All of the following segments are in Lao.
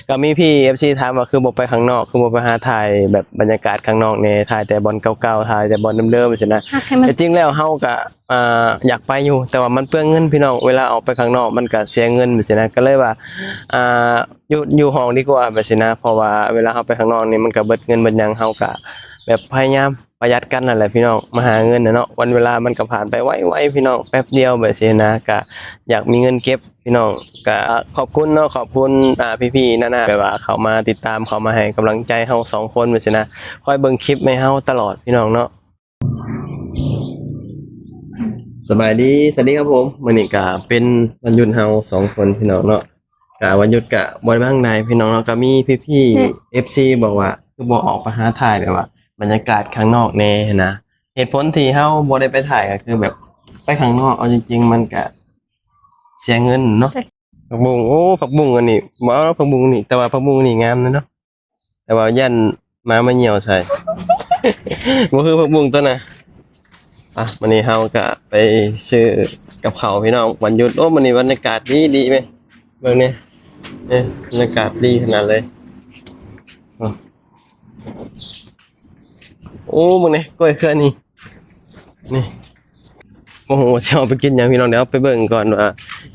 ກໍມີພີ່ເອັຟຊີຖາມວ່າ ຄືບໍ່ໄປຂ້າງນອກ ຄືບໍ່ໄປຫາຖ່າຍແບບບັນຍາກາດຂ້າງນອກແດ່ ຖ່າຍແຕ່ບ່ອນເກົ່າໆ ຖ່າຍແຕ່ບ່ອນເດີມໆ ຊີ້ນະ. ແທ້ຈິງແລ້ວເຮົາກໍ ອ່າ ຢາກໄປຢູ່ ແຕ່ວ່າມັນເປືອງເງິນພີ່ນ້ອງ ເວລາອອກໄປຂ້າງນອກມັນກໍເສຍເງິນຊີ້ນະ ກໍເລີຍວ່າ ອ່າ ຢູ່ ຢູ່ຫ້ອງດີກວ່າແບບຊີ້ນະ ເພາະວ່າເວລາເຮົາໄປຂ້າງນອກນີ້ ມັນກໍເບິດເງິນເບິດຫຍັງ ເຮົາກໍແບບພະຍາຍາມປະຢັດກັນນັ້ນແຫຼະພີ່ນ້ອງ ມາຫາເງິນນະເນາະ. ວັນເວລາມັນກໍຜ່ານໄປໄວໆ ພີ່ນ້ອງ ແປັບດຽວແບບຊີ້ນະ ກໍຢາກມີເງິນເກັບພີ່ນ້ອງ. ກໍຂອບຄຸນເນາະ ຂອບຄຸນ ອ່າ ພີ່ໆນາໆ ແບບວ່າເຂົ້າມາຕິດຕາມ ເຂົ້າມາໃຫ້ກຳລັງໃຈເຮົາສອງຄົນແບບຊີ້ນະ ຄອຍເບິ່ງຄລິບໃຫ້ເຮົາຕະຫຼອດພີ່ນ້ອງເນາະ. ສະບາຍດີ ສະຫວັດດີຄັບຜົມ. ມື້ນີ້ກະເປັນວັນຢຸດເຮົາສອງຄົນພີ່ນ້ອງເນາະ. ກະວັນຢຸດກະບໍ່ໄດ້ໄປທາງໃດພີ່ນ້ອງເນາະ. ກະມີພີ່ໆ ເອັຟຊີບອກວ່າ ຄືບໍ່ອອກໄປຫາຖ່າຍແບບວ່າບັນຍາກາດຂ້າງນອກແດ່ຫັ້ນນະ. ເຫດຜົນທີ່ເຮົາບໍ່ໄດ້ໄປຖ່າຍກະຄືແບບໄປຂ້າງນອກ ເອົາຈິງໆ ມັນກະເສຍເງິນເນາະ. ຜັກບຸ້ງ ໂອ້ ຜັກບຸ້ງອັນນີ້ ບໍ່ເອົາຜັກບຸ້ງນີ້ ແຕ່ວ່າຜັກບຸ້ງນີ້ງາມເນາະ. ແຕ່ວ່າຢ້ານໝາມາຍ່ຽວໃສ່ ບໍ່ຄືຜັກບຸ້ງຕົວນະ. ອ່ະ ມື້ນີ້ເຮົາກະໄປຊື້ກັບເຂົ້າພີ່ນ້ອງ ວັນຢຸດ. ໂອ້ ມື້ນີ້ບັນຍາກາດດີໆ ແມ່ ເບິ່ງນີ້ ເອີ ບັນຍາກາດດີຂະໜາດເລີຍ. ໂອ້ ໂອ້ ເບິ່ງນີ້ ກ້ວຍເຄືອນີ້ ນີ້ ບໍ່ຮູ້ວ່າຊິເອົາໄປກິນຫຍັງພີ່ນ້ອງ. ດຽວໄປເບິ່ງກ່ອນວ່າ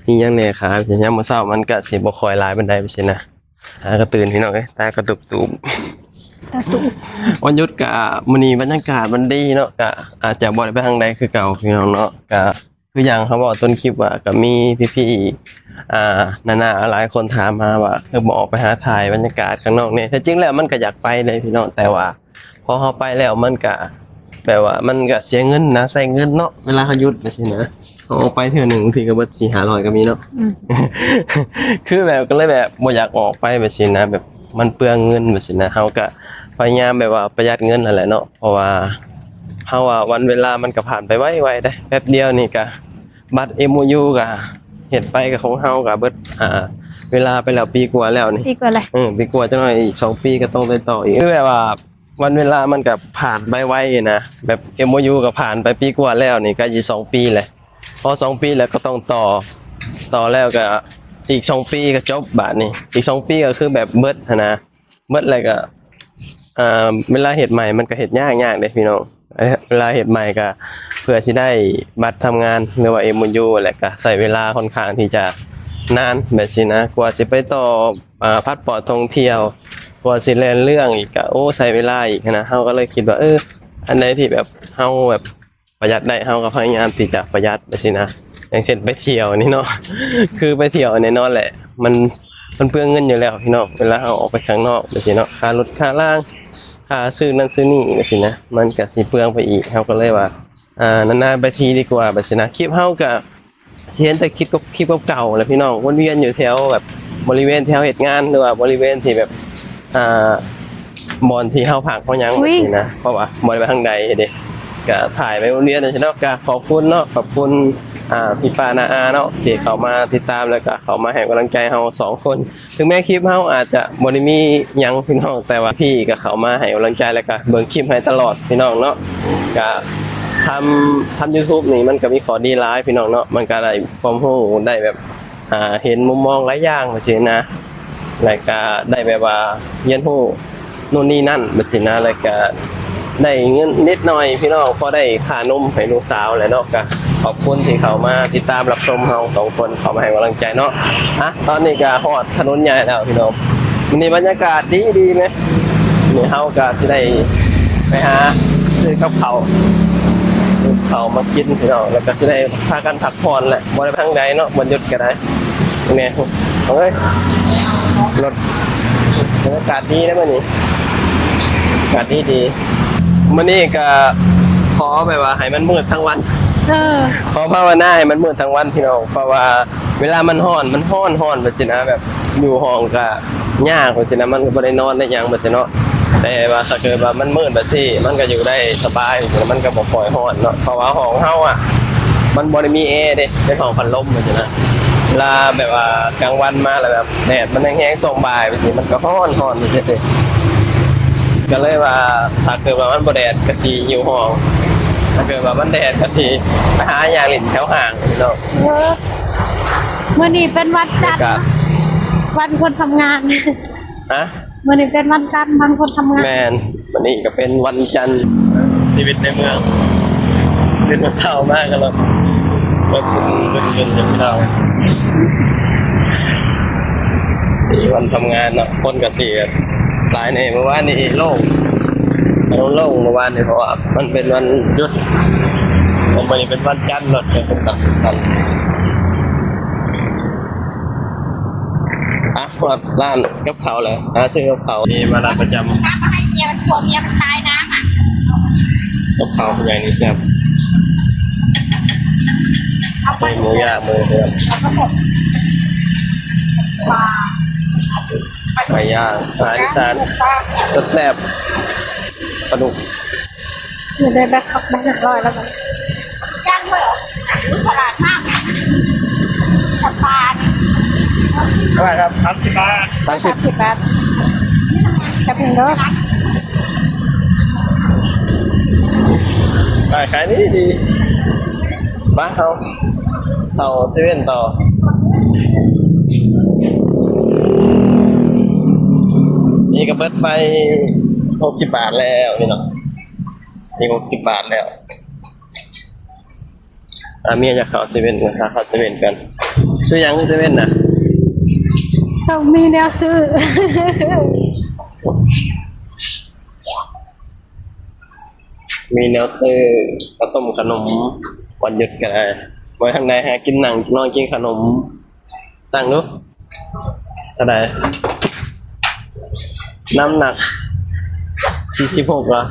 ມີຫຍັງແດ່ຂາຍ. ຍາມມື້ເຊົ້າມັນກະຊິບໍ່ຄ່ອຍຫຼາຍປານໃດຊີ້ນະ. ຕາກະຕື່ນພີ່ນ້ອງເອີຍ ຕາກະຕຸບຕູບ ຕາຕຸບ. ວັນຢຸດກະ ມື້ນີ້ບັນຍາກາດມັນດີເນາະ ກະອາດຈະບໍ່ໄດ້ໄປທາງໃດຄືເກົ່າພີ່ນ້ອງເນາະ. ກະຄືຢ່າງເຮົາເວົ້າຕົ້ນຄລິບວ່າ ກະມີພີ່ໆ ອ່າ ນາໆ ຫຼາຍຄົນຖາມມາວ່າ ຄືບໍ່ອອກໄປຫາຖ່າຍບັນຍາກາດຂ້າງນອກແດ່. ແທ້ຈິງແລ້ວມັນກະຢາກໄປເດ້ພີ່ນ້ອງ ແຕ່ວ່າ ພໍເຮົາໄປແລ້ວມັນກະ ແບບວ່າມັນກະເສຍເງິນນະ ໃຊ້ເງິນເນາະ ເວລາເຮົາຢຸດແບບຊີ້ນະ. ເຮົາອອກໄປເທື່ອໜຶ່ງ ບາງທີກະເບິດສີ່ຫ້າຮ້ອຍກະມີເນາະ. ອືມ ຄືແບບ ກະເລີຍແບບບໍ່ຢາກອອກໄປແບບຊີ້ນະ ແບບມັນເປືອງເງິນແບບຊີ້ນະ. ເຮົາກະພະຍາຍາມແບບວ່າປະຢັດເງິນຫັ້ນແຫຼະເນາະ ເພາະວ່າເຮົາວ່າວັນເວລາມັນກະຜ່ານໄປໄວໆ ເດ້ ແປັບດຽວນີ້ກະ ບັດເອັມໂອຢູກະເຮັດໄປ ກະຂອງເຮົາກະເບິດ ອ່າ ເວລາໄປແລ້ວປີກວ່າແລ້ວນີ້ ປີກວ່າແລ້ວ. ເອີ ປີກວ່າ ຈັກໜ້ອຍອີກສອງປີກະຕ້ອງໄດ້ຕໍ່ອີກ. ຄືແບບວ່າ ວັນເວລາມັນກະຜ່ານໄປໄວນະ ແບບເອັມໂອຢູກະຜ່ານໄປປີກວ່າແລ້ວນີ້ ໃກ້ຊິສອງປີແລ້ວ. ພໍສອງປີແລ້ວກະຕ້ອງຕໍ່ ຕໍ່ແລ້ວກະອີກສອງປີກະຈົບບາດນີ້. ອີກສອງປີກະຄືແບບເບິດຫັ້ນນະ ເບິດແລ້ວກະ ເອີ ເວລາເຮັດໃໝ່ມັນກະເຮັດຍາກໆ ເດ້ພີ່ນ້ອງ. ເວລາເຮັດໃໝ່ກະເພື່ອຊິໄດ້ບັດທຳງານ ຫຼືວ່າເອັມໂອຢູ ແລ້ວກະໃຊ້ເວລາຄ່ອນຂ້າງທີ່ຈະນານແບບຊີ້ນະ ກວ່າຊິໄປຕໍ່ ອ່າ ພາສປອດທ່ອງທ່ຽວ ກວ່າຊິແລ່ນເລື່ອງອີກກະ ໂອ້ ໃຊ້ເວລາອີກຫັ້ນນະ. ເຮົາກະເລີຍຄິດວ່າ ເອີ ອັນໃດທີ່ແບບເຮົາແບບປະຢັດໄດ້ ເຮົາກະພະຍາຍາມທີ່ຈະປະຢັດແບບຊີ້ນະ. ຢ່າງເຊັ່ນໄປທ່ຽວນີ້ເນາະ ຄືໄປທ່ຽວແນ່ນອນແຫຼະ ມັນ ມັນເປືອງເງິນຢູ່ແລ້ວພີ່ນ້ອງ ເວລາເຮົາອອກໄປຂ້າງນອກແບບຊີ້ເນາະ. ຄ່າລົດຄ່າລາງ ຄ່າຊື້ນັ້ນຊື້ນີ້ແບບຊີ້ນະ ມັນກະຊິເປືອງໄປອີກ. ເຮົາກະເລີຍວ່າ ອ່າ ນານໆ ໄປທີດີກວ່າແບບຊີ້ນະ. ຄລິບເຮົາກະ ຊິເຫັນແຕ່ຄລິບ ຄລິບເກົ່າໆ ແຫຼະພີ່ນ້ອງ ວົນວຽນຢູ່ແຖວແບບບໍລິເວນທີ່ເຮົາເຮັດງານ ຫຼືວ່າບໍລິເວນທີ່ແບບ ອ່າ ບ່ອນທີ່ເຮົາພັກເຮົາຫຍັງ ອຸ້ຍ ຊີ້ນະ ເພາະວ່າບໍ່ໄດ້ໄປທາງໃດເດ້ ກະຖ່າຍໄປວົນວຽນຊີ້ເນາະ. ກະຂອບຄຸນເນາະ ຂອບຄຸນ ອ່າ ພີ່ປ້ານ້າອາເນາະ ທີ່ເຂົ້າມາຕິດຕາມ ແລ້ວກະເຂົ້າມາໃຫ້ກຳລັງໃຈເຮົາສອງຄົນ. ເຖິງແມ່ຄລິບເຮົາອາດຈະບໍ່ໄດ້ມີຫຍັງພີ່ນ້ອງ ແຕ່ວ່າພີ່ກະເຂົ້າມາໃຫ້ກຳລັງໃຈ ແລ້ວກະເບິ່ງຄລິບໃຫ້ຕະຫຼອດພີ່ນ້ອງເນາະ. ກະທຳ ທຳຢູທູບນີ້ມັນກະມີຂໍ້ດີຫຼາຍພີ່ນ້ອງເນາະ ມັນກະໄດ້ຄວາມຮູ້ ໄດ້ແບບ ອ່າ ເຫັນມຸມມອງຫຼາຍຢ່າງຈັ່ງຊີ້ນະ ແລ້ວກະໄດ້ແບບວ່າຮຽນຮູ້ໂນ່ນນີ້ນັ້ນແບບຊີ້ນະ ແລ້ວກະ ໄດ້ເງິນນິດໜ້ອຍພີ່ນ້ອງ ພໍໄດ້ຄ່ານົມໃຫ້ລູກສາວແຫຼະເນາະ. ກະຂອບຄຸນທີ່ເຂົ້າມາຕິດຕາມຮັບຊົມເຮົາສອງຄົນ ເຂົ້າມາໃຫ້ກຳລັງໃຈເນາະ. ອ່ະ ຕອນນີ້ກະຮອດຖະໜົນໃຫຍ່ແລ້ວພີ່ນ້ອງ ມື້ນີ້ບັນຍາກາດດີໆ ແມ່. ມື້ນີ້ເຮົາກະຊິໄດ້ໄປຫາຊື້ກັບເຂົ້າ ຊື້ເຂົ້າມາກິນພີ່ນ້ອງ ແລ້ວກະຊິໄດ້ພາກັນພັກຜ່ອນແຫຼະ ບໍ່ໄດ້ໄປທາງໃດເນາະ ວັນຢຸດກະໄດ້. ນີ້ ເອີຍ ລົດ ບັນຍາກາດດີເດ້ມື້ນີ້ ອາກາດດີໆ. ມື້ນີ້ກະຂໍແບບວ່າໃຫ້ມັນມືດທັງວັນ ເອີ ຂໍພາວະນາໃຫ້ມັນມືດທັງວັນພີ່ນ້ອງ ເພາະວ່າເວລາມັນຮ້ອນ ມັນຮ້ອນໆ ແບບຊີ້ນະ ແບບຢູ່ຫ້ອງກະຍາກແບບຊີ້ນະ ມັນກະບໍ່ໄດ້ນອນໄດ້ຫຍັງແບບຊີ້ເນາະ. ແຕ່ວ່າຖ້າເກີດວ່າມັນມືດແບບຊີ້ ມັນກະຢູ່ໄດ້ສະບາຍ ມັນກະບໍ່ຄ່ອຍຮ້ອນເນາະ ເພາະວ່າຫ້ອງເຮົາອະ ມັນບໍ່ໄດ້ມີແອເດ້ ເປັນຫ້ອງພັດລົມຈັ່ງຊີ້ນະ. ເວລາແບບວ່າກາງວັນມາແລ້ວແບບແດດມັນແຮງໆ ຊ່ວງບ່າຍຈັ່ງຊີ້ ມັນກະຮ້ອນໆ ຈັ່ງຊີ້ ກະເລີຍວ່າຖ້າເກີດວ່າມັນບໍ່ແດດກະຊິຢູ່ຫ້ອງ ຖ້າເກີດວ່າມັນແດດກະຊິໄປຫາຍ່າງຫຼິ້ນແຖວຫ້າງເນາະ. ເອີ ມື້ນີ້ເປັນວັນຈັນ ກະ ຂ ວັນຄົນທຳງານ. ຮະ? ມື້ນີ້ເປັນວັນຈັນ ວັນຄົນທຳງານ. ແມ່ນ, ມື້ນີ້ກໍເປັນວັນຈັນ. ຊີວິດໃນເມືອງ ຕື່ນແຕ່ເຊົ້າມາກໍລະ ເບິ່ງເບິ່ງເບິ່ງເບິ່ງເບິ່ງເຮົາ ນີ້ວັນທຳງານເນາະ, ຄົນກໍຊິຫຼາຍແດ່. ມື້ວານນີ້ໂລ່ງ ໂລ່ງມື້ວານນີ້ ເພາະວ່າມັນເປັນວັນຢຸດ. ແຕ່ມື້ນີ້ເປັນວັນຈັນ ລົດກໍເປັນຕັບຕັນ. ອ່ະ ຮອດຮ້ານກັບເຂົ້າແລ້ວ ຫາຊື້ກັບເຂົ້າ. ນີ້ມາຮ້ານປະຈຳ ນ້ຳມາໃຫ້ເມຍມັນ ຜົວເມຍມັນຕາຍນ້ຳອະ. ກັບເຂົ້າຜູ້ໃຫຍ່ນີ້ແຊບ ເອົາໄປ ມີໝູຍ່າງ ໝູແຊບ ເອົາໄປໝົດ ປາ ໄປຍ່າງ ອາຫານອີສານແຊບໆ ປາດຸກ. ຢູ່ໄດ້ແບັກ ແບັກຮ້ອຍແລ້ວບັດນີ້ ຈ້າງເບີ ອຸສະຫຼາດມາກ ສະບາຍ. ເທົ່າໃດຄະ? ສາມສິບບາດ. ສາມສິບ ສາມສິບບາດ ກັບເພິ່ນເດີ. ຂາຍ ຂາຍດີດີ. ໄປ ເຮົາ ເຂົ້າເຊເວັ່ນຕໍ່. ນີ້ກໍເບິດໄປຫົກສິບບາດແລ້ວນີ້ເນາະ. ນີ້ຫົກສິບບາດແລ້ວ. ອາ ເມຍຢາກເຂົ້າເຊເວັ່ນ ຫາເຂົ້າເຊເວັ່ນກັນ. ຊື້ຫຍັງເຊເວັ່ນນະ? ຕ້ອງມີແນວຊື້. ມີແນວຊື້ ເຂົ້າຕົ້ມ ຂະໜົມ ວັນຢຸດກໍໄດ້. ໄວ້ທາງໃດຫາກິນ ນັ່ງນອນກິນຂະໜົມ. ສັ່ງດູ ເທົ່າໃດ? ນ້ຳໜັກສີ່ສິບຫົກເນາະ,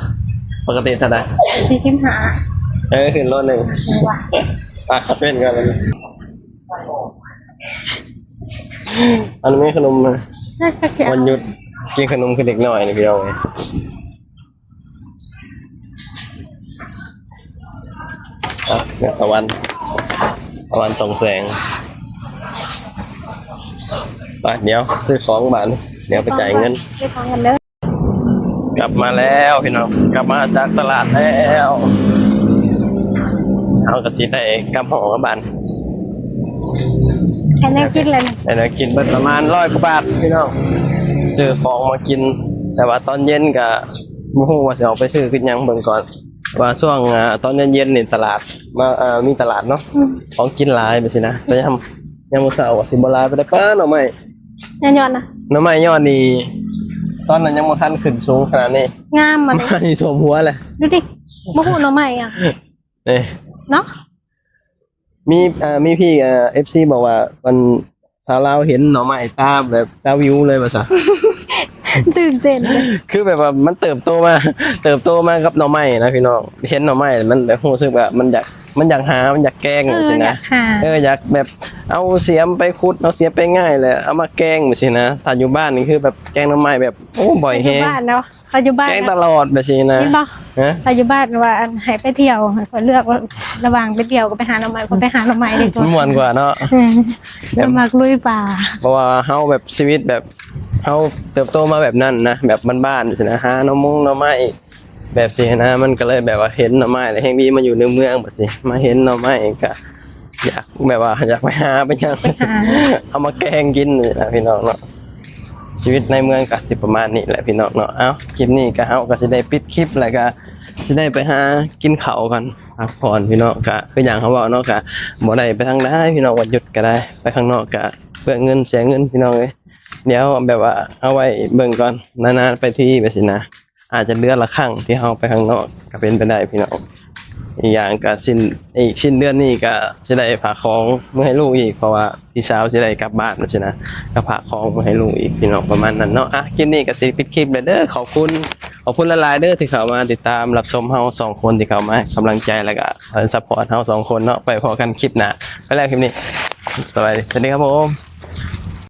ປົກກະຕິເທົ່າໃດ? ສີ່ສິບຫ້າ. ເອີ ຂຶ້ນໂລໜຶ່ງ. ອ່ະ ເປັນກ່ອນ. ອັນນີ້ຂະໜົມ ວັນຢຸດ ກິນຂະໜົມຄືເດັກນ້ອຍນີ້ ພີ່ນ້ອງເອີຍ. ອ່ະ ຕາຫວານ ຕາຫວານສອງແສງ. ໄປ ດຽວຊື້ຂອງບາດນີ້ ດຽວໄປຈ່າຍເງິນ. ຊື້ຂອງກັນເດີ. ກັບມາແລ້ວພີ່ນ້ອງ ກັບມາຈາກຕະຫຼາດແລ້ວ. ເຮົາກໍຊິໄດ້ກັບຫໍກັບບ້ານ. ໄດ້ແນວກິນແລ້ວນີ້ ໄດ້ແນວກິນເບິດປະມານຮ້ອຍກວ່າບາດພີ່ນ້ອງ ຊື້ຂອງມາກິນ. ແຕ່ວ່າຕອນເຢັນກໍບໍ່ຮູ້ວ່າຊິອອກໄປຊື້ກິນຫຍັງ ເບິ່ງກ່ອນ. ວ່າຊ່ວງ ອາ ຕອນເຢັນໆນີ້ຕະຫຼາດມາ ເອີ ມີຕະຫຼາດເນາະ ອືມ ຂອງກິນຫຼາຍແບບຊີ້ນະ. ແຕ່ຍາມ ຍາມມື້ເຊົ້າກໍຊິບໍ່ຫຼາຍປານໃດ. ປ້າ ໜໍ່ໄມ້ ຍອດໆນະ ໜໍ່ໄມ້ຍອດນີ້ ຕອນນັ້ນຍັງບໍ່ທັນຂຶ້ນສູງຂະໜາດນີ້ ງາມມາ ມານີ້ຖ້ວມຫົວແຫຼະ. ດູດິ ບໍ່ຮູ້ໜໍ່ໄມ້ຫຍັງ ເອີ ເນາະ. ມີ ເອີ ມີພີ່ ເອີ ເອັຟຊີບອກວ່າ ອັນ ຊາວລາວເຫັນໜໍ່ໄມ້ຕາແບບຕາວິວເລີຍວ່າຊັ້ນ. ຕື່ນເຕັ້ນເລີຍ ຄືແບບວ່າມັນເຕີບໂຕມາ ເຕີບໂຕມາກັບໜໍ່ໄມ້ນະພີ່ນ້ອງ. ເຫັນໜໍ່ໄມ້ມັນແບບຮູ້ສຶກວ່າມັນຢາກ ມັນຢາກຫາ ມັນຢາກແກງ ເອີ ຈັ່ງຊີ້ນະ ຢາກຫາ ເອີ ຢາກແບບເອົາສຽມໄປຂຸດ ເອົາສຽມໄປຫງາຍ ແລ້ວເອົາມາແກງ ແບບຊີ້ນະ. ຖ້າຢູ່ບ້ານນີ້ຄືແບບແກງໜໍ່ໄມ່ແບບ ໂອ້ ບໍ່ແຫ້ງ ຢູ່ບ້ານເນາະ. ເຮົາຢູ່ບ້ານ ແກງຕະຫຼອດແບບຊີ້ນະ ເຫັນບໍ່? ຮະ? ເຮົາຢູ່ບ້ານວ່າ ອັນ ໃຫ້ໄປທ່ຽວ ໃຫ້ຂ້ອຍເລືອກວ່າ ລະຫວ່າງໄປທ່ຽວກັບໄປຫາໜໍ່ໄມ້ ຂ້ອຍໄປຫາໜໍ່ໄມ້ດີກວ່າ ມັນມ່ວນກວ່າເນາະ. ເອີ ແບບ ເຮົາມັກລຸຍປ່າ ເພາະວ່າເຮົາແບບຊີວິດແບບ ເຮົາເຕີບໂຕມາແບບນັ້ນນະ ແບບບ້ານໆຊີ້ນະ ຫາໜໍ່ມົງໜໍ່ໄມ້ແບບຊີ້ນະ. ມັນກໍເລີຍແບບວ່າເຫັນໜໍ່ໄມ້ແລ້ວແຮ່ງດີ ມາຢູ່ໃນເມືອງແບບຊີ້ ມາເຫັນໜໍ່ໄມ້ກໍ ຢາກແບບວ່າຢາກໄປຫາໄປຫຍັງ ໄປຫາ ເອົາມາແກງກິນນີ້ນະພີ່ນ້ອງເນາະ. ຊີວິດໃນເມືອງກໍຊິປະມານນີ້ແຫຼະພີ່ນ້ອງເນາະ. ເອົ້າ ຄລິບນີ້ກໍ ເຮົາກໍຊິໄດ້ປິດຄລິບ ແລ້ວກໍຊິໄດ້ໄປຫາກິນເຂົ້າກ່ອນ ພັກຜ່ອນພີ່ນ້ອງ. ກໍຄືຢ່າງເຮົາເວົ້າເນາະ ກໍບໍ່ໄດ້ໄປທາງໃດພີ່ນ້ອງ ວັນຢຸດກໍໄດ້ ໄປຂ້າງນອກກໍເປືອງເງິນເສຍເງິນພີ່ນ້ອງເອີຍ. ດຽວແບບວ່າເອົາໄວ້ເບິ່ງກ່ອນ ນານໆໄປທີແບບຊີ້ນະ. ອາດຈະເດືອນລະຄັ້ງທີ່ເຮົາໄປຂ້າງນອກກໍເປັນໄປໄດ້ພີ່ນ້ອງ. ອີກຢ່າງກໍສິ້ນ ອີກສິ້ນເດືອນນີ້ກໍຊິໄດ້ຝາກຂອງເມືອໃຫ້ລູກອີກ ເພາະວ່າພີ່ສາວຊິໄດ້ກັບບ້ານຊີ້ນະ ກໍຝາກຂອງເມືອໃຫ້ລູກອີກພີ່ນ້ອງ ປະມານນັ້ນເນາະ. ອ່ະ ຄລິບນີ້ກໍຊິປິດຄລິບແລ້ວເດີ. ຂອບຄຸນ ຂອບຄຸນຫຼາຍໆເດີທີ່ເຂົ້າມາຕິດຕາມຮັບຊົມເຮົາສອງຄົນ ທີ່ເຂົ້າມາໃຫ້ກຳລັງໃຈ ແລ້ວກໍຊັບພອດເຮົາສອງຄົນເນາະ. ໄປພໍ້ກັນຄລິບໜ້າ. ໄປແລ້ວຄລິບນີ້ ສະບາຍດີ ສະຫວັດດີຄັບຜົມ.